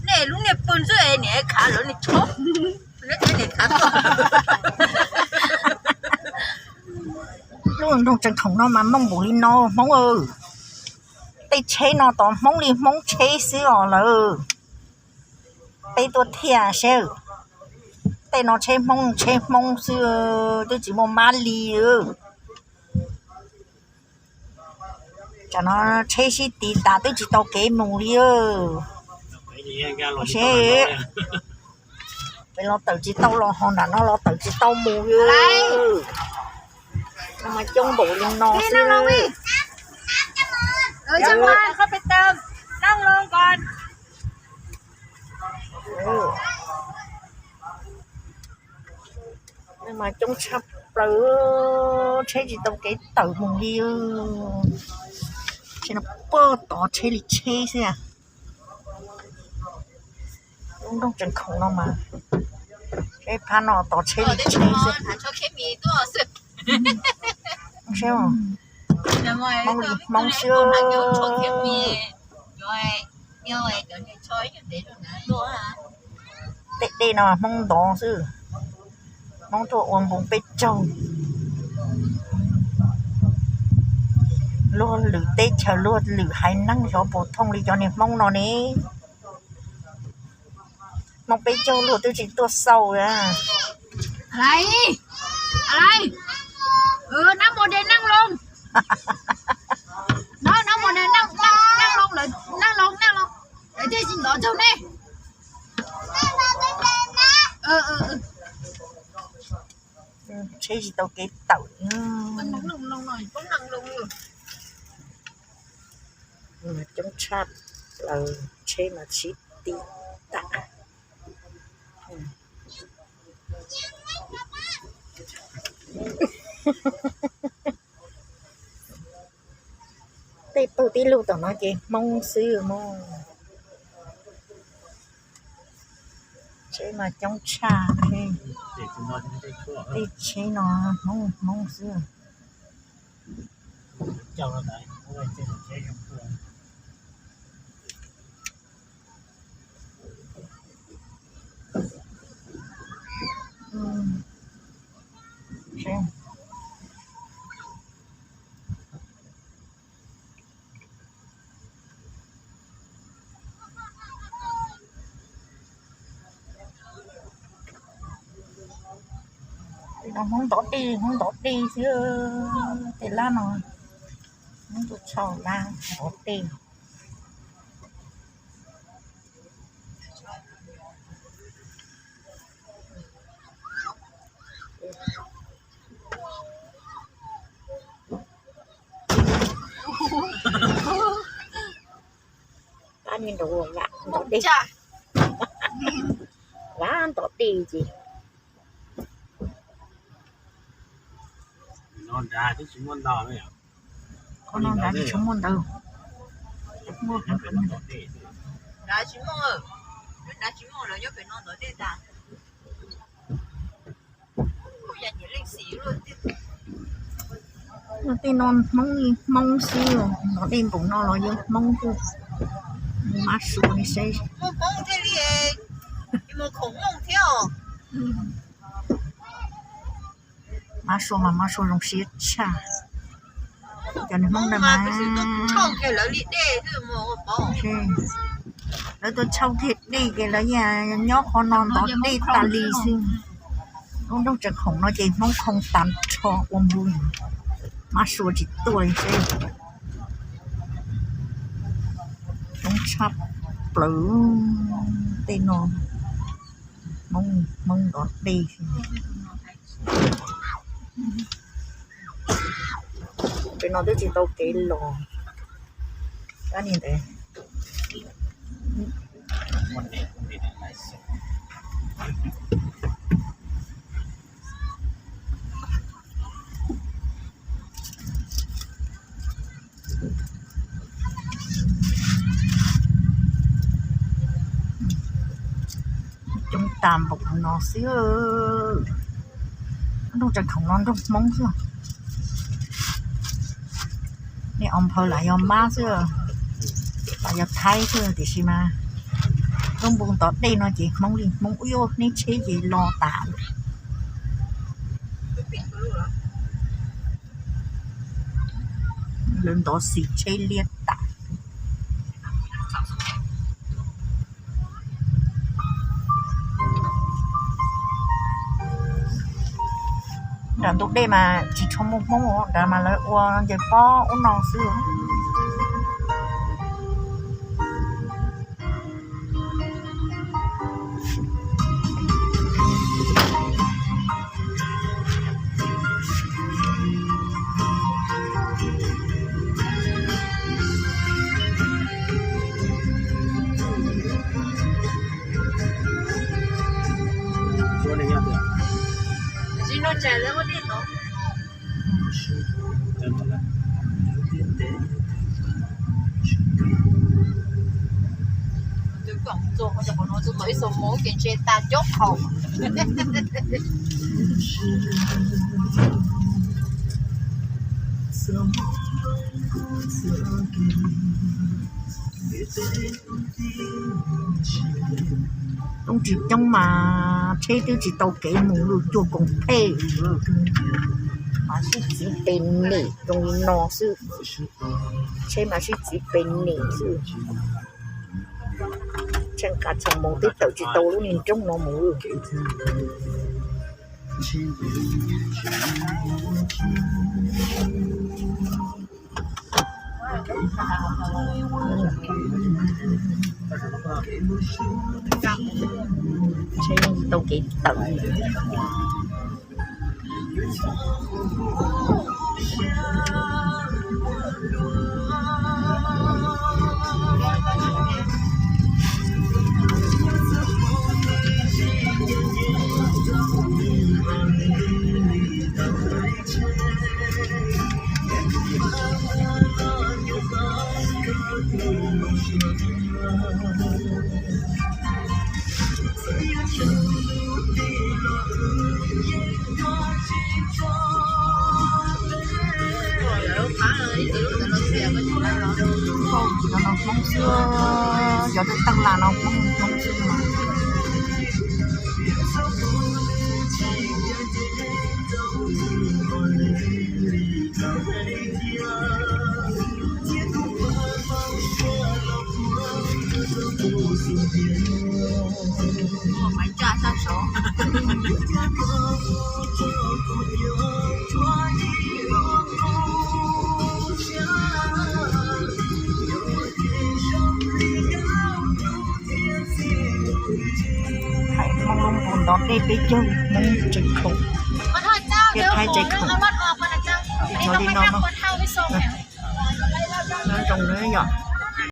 Nej lub niag pw ntxwb es niam khav lawv niag tshob, niam khav tuaj. Lub nroog Tseem Khoom no mas Hmoob npaum li no Hmoob. Tej tsheb no tod Hmoob li Hmoob tsheb xwb os lawm. Peb tuaj thiaj seb, tej no tsheb Hmoob tsheb Hmoob xwb, twb tsis muaj mab li. Tsam no tsheb sib tiv tas twb tsis tau kev mus li. Seb, peb los tawm tsis tau los ho nram no los tawm tsis tau mus li. Mas coob npaum li no xwb. Mas coob tshaj plaws, tsheb tsis tau kev tawm mus li. Tsheb no puag tod tsheb li tsheb xwb. Lub nroog Tseem Khoom no mas, tsheb phab no tod tsheb li tsheb xwb. Seb, Hmoob li Hmoob xwb. Tej dej no Hmoob ntov xwb. Hmoob tuaj ua npu peb caug. Luag lwm teb chaws luag lwm haiv neeg xyov puas thooj li cov niag Hmoob no ne. Hmoob peb caug luag twb tsis tuaj xauj. Nab mus de neej loo. Nab mus de neej loo, neej loo, lawv thiaj tsis ntov tsaug nej. Tsheb tsis tau kev tawm. Coob tshaj plaws, tsheb mas sib tiv tas. Tej tug tib lug tom no ces Hmoob xwb mog. Tsheb mas coob tshaj. Tej tsheb no Hmoob Hmoob xwb. Tej no Hmoob ntov dej, Hmoob ntov dej xwb. Tej lab no Hmoob tuaj tshau lab ntov dej. Tab ni nrov vam ntov dej, vam ntov dej ces. Qhov no nrad tsis tshua muaj ntawd. Tej no Hmoob li Hmoob xwb, ntov dej npaum no los yog Hmoob xwb. Mab sua li seb. Mab sua mas mab sua zoo siab tshaj. Cov niag Hmoob ntawd mas lawv tuaj tshau kiag dej ces lawv nyob qhov no ntov dej tas li xwb. Lub nroog Tseem Khoom no ces Hmoob khoo tas nrho ua npu, mab sua tsis tuaj li seb. Coob tshaj plaws tej no, Hmoob, Hmoob ntov dej. Pem no twb tsis tau kev los. Ab ni ntawd. Coob tas npaum no xwb. Nroog Tseem Khoom no nroog Hmoob xwb. Nej o nphaw lam yog Mab xwb, lam yog Thaib xwb tiam sis mas lub npu ntov dej no ces Hmoob li Hmoob, ib hnub tsheb ces los tas lawm. Lawv ntov xim tsheb liab tas. Nram ntug dej mas tsis tshua muaj Hmoob nrad mas lawv ua ncaws pob ub no xwb. Tus koom txuas qhov ib xuab moos ces ntshe tas cuaj qhov. Tub tsis coob mas tsheb twb tsis tau kev mus lawm, cuag koom phem. Mas sib txiv pes nim zoo li no xwb, tsheb mas sib txiv pes nim xwb. Tsheej qas tsheej moos twb tawm tsis tau lub niag nroog no mus. Tsheb tau kev tawm. Cov no Hmoob xwb, cov tej teej las no Hmoob, Hmoob xwb. Hmoob lub npu ntov dej peb caug, Hmoob tseem khoom, thiab Thaib tseem khoom. Cov li no no, no zoo na yom.